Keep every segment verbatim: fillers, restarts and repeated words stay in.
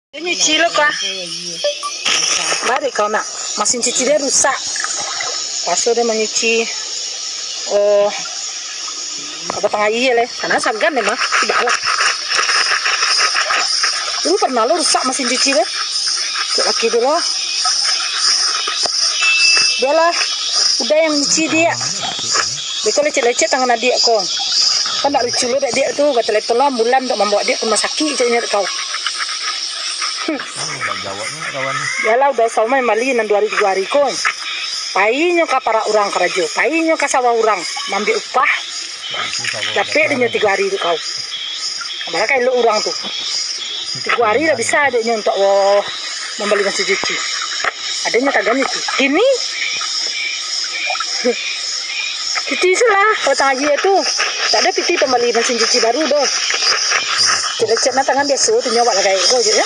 Nyuci lo kah? Bari kau nak, masin cuci dia rusak. Paso dia manyuci, oh, batang aia leh. Karena sagan memang, tidak lah. Dulu pernah lo rusak masin cuci dia. Cek laki dulu. Biarlah, udah yang nyuci dia. Beko lecet-lecet tangan adiak ko. Kan ndak lucu lo dek diak tu, batelepon lah ambulan untuak mambawa diak ka rumah sakik, caknyo dek kau. Hmm. Yalah, udah saumai mali nan duo hari tigo hari ko. Painyo ka parak urang karajo, painyo ka sawah urang, maambiak upah. Dapek dinyo tigo hari tu kau. Malah ka elok urang tu. Tigo hari lah bisa dek nyo untuak wo mambali masin cuci. Adonyo tagan itu. Kini, cuci sulah, batang aia tu. Tak ada piti pambali masin cuci baru doh. Cek-cek nah tangan biaso tu nyo awak lah gaek tu je, ya.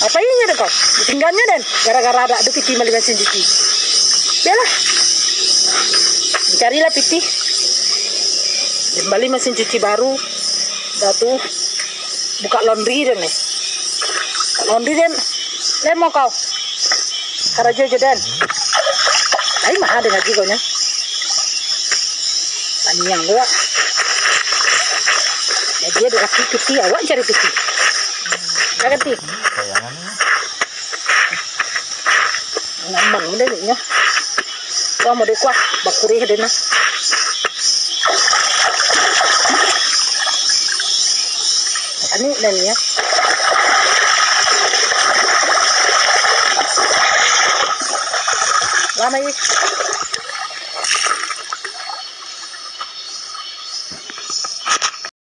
Apa inyo tu kau? Ditinggalnyo den, gara-gara ada ado piti mambali masin cuci. Biarlah. Carilah piti. Mambali masin cuci baru. Dah tu, buka laundry den leh. Laundry den, lemo kau. Karajo jo den. Tapi maha den gaji kau nyo. Taniang tu, Wak. Jadi, ado laki piti, awak cari piti. Dah ganti. Nyaman udah ni, nyo. Wah, mode kuah, bakurih dia nah. Ani dah ni, ya. Lama, ya.